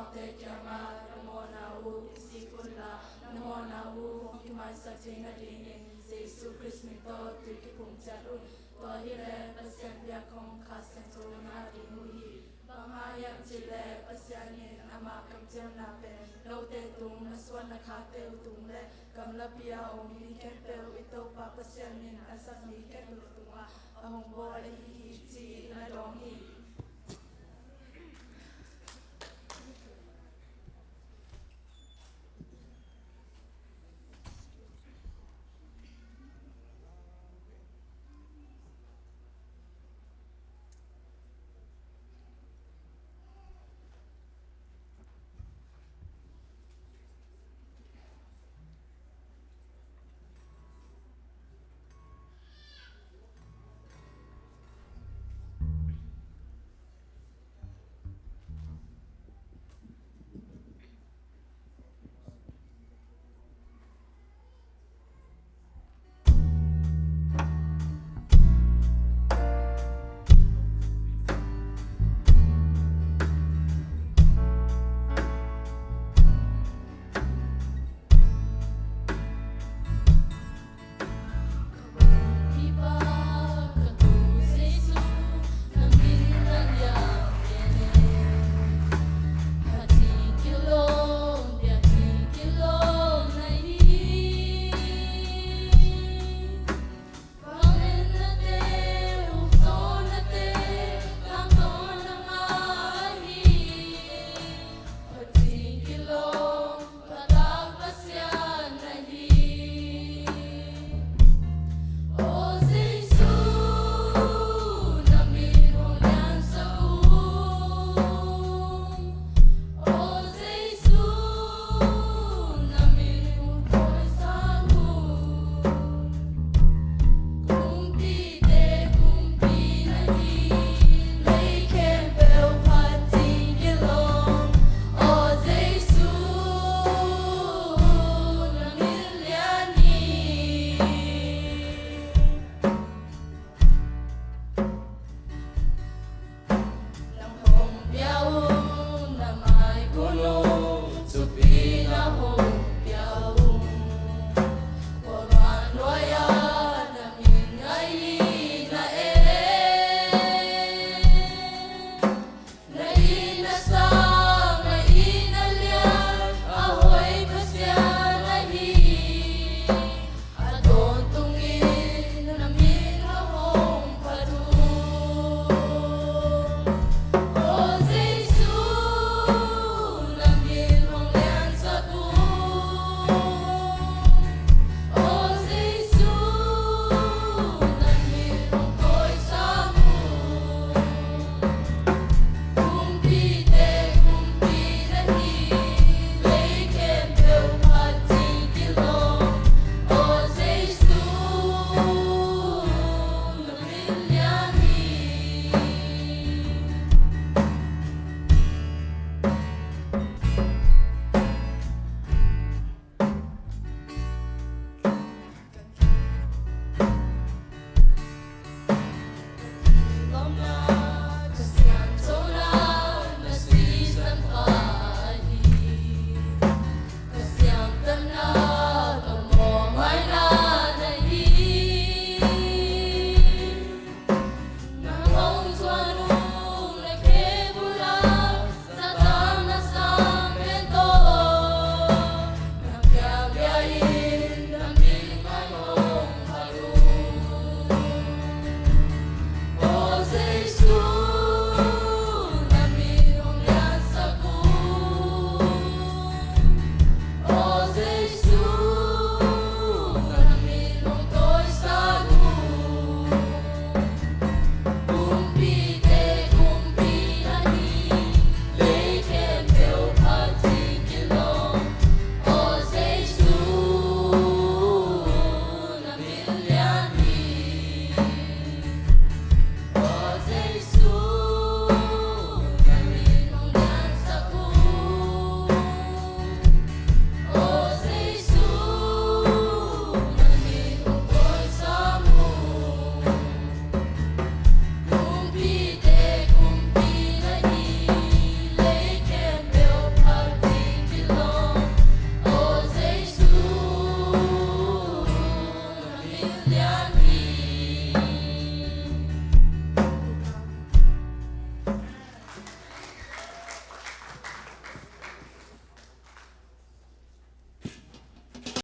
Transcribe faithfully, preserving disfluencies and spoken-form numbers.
Amaute kiangah na mawhna uh kisik unla, na mawhna uh hong kimaisak theih nadingin Jesuh Khrist min tawh tui kiphum ciat un. Tua hileh Pasian biak hong Kha Siangtho na ngah ding uh hi. Bang hang hiam cih leh Pasian in ama kamciamna pen note tung, na suan na khakte uh tung le gamlapi a om mi khempeuh i Topa Pasian in a sak mi khempeuh tungah a hong bawl ahi hi, ci-in a dawng hi.